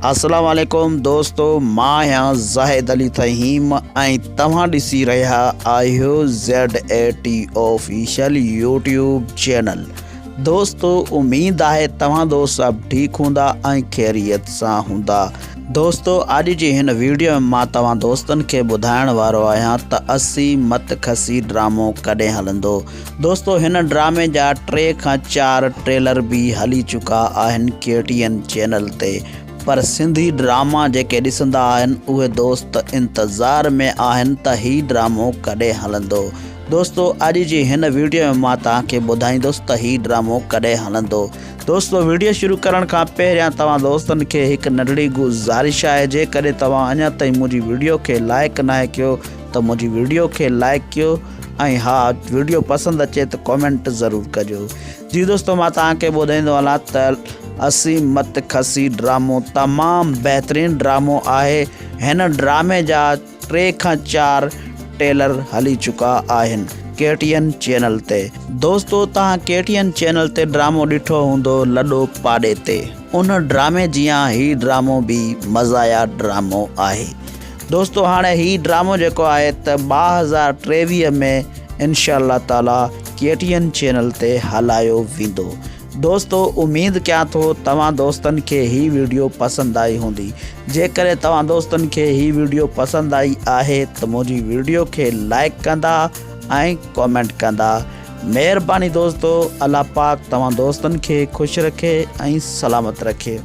السلام عليڪم دوستو مان آهيان زاهد علي ٿهيم ۽ توهان ڏسي رهيا آهيو Z A T official YouTube channel دوستو اميد آهي توهان دوست سڀ ٺيڪ هوندا ۽ خيريت سان هوندا دوستو اڄ جي هن ويڊيو ۾ مان توهان دوستن کي ٻڌائڻ وارو آهيان ته اسي مت کسي ڊرامو ڪڏهن هلندو دوستو هن ڊرامي جا ٽي کان چار ٽريلر به هلي چڪا آهن ڪي ٽي اين چينل تي پر سنڌي ڊراما جيڪي ڏسندا آهن اهي دوست انتظار ۾ آهن ته هي ڊرامو ڪڏهن هلندو دوستو اڄ جي هن ويڊيو ۾ مان توهان کي ٻڌائيندس ته هي ڊرامو ڪڏهن هلندو. دوستو ويڊيو شروع ڪرڻ کان پهريان توهان دوستن کي هڪ ننڍڙي گذارش آهي جيڪڏهن توهان اڃا تائين منهنجي ويڊيو کي لائيڪ ناهي ڪيو ته منهنجي ويڊيو کي لائيڪ ڪيو ۽ ها ويڊيو پسند اچي ته ڪومينٽ ضرور ڪجو. جي دوستو مان توهان کي ٻڌائيندو هلان ته اسي مت کسي ڊرامو تمام بهترين ڊرامو آهي هن ڊرامي جا ٽي کان چار ٽيلر هلي چڪا آهن ڪي ٽي اين چينل تي. دوستو توهان ڪي ٽي اين چينل تي ڊرامو ڏٺو هوندو لڏو پاڏي تي ان ڊرامي جيان هي ڊرامو به مزايا ڊرامو آهي دوستو هاڻي هي ڊرامو جيڪو آهي ته 2023 ۾ انشاء الله تعالي ڪي ٽي اين چينل تي هلايو ويندو. دوستو اميد ڪيان ٿو توهان دوستن کي هي ويڊيو پسند آئي هوندي جيڪڏهن توهان دوستن کي هي ويڊيو پسند آئي آهي ته منهنجي ويڊيو کي لائڪ ڪندا ۽ ڪومينٽ ڪندا مهرباني دوستو الله پاڪ توهان دوستن کي خوش رکي ۽ سلامت رکي.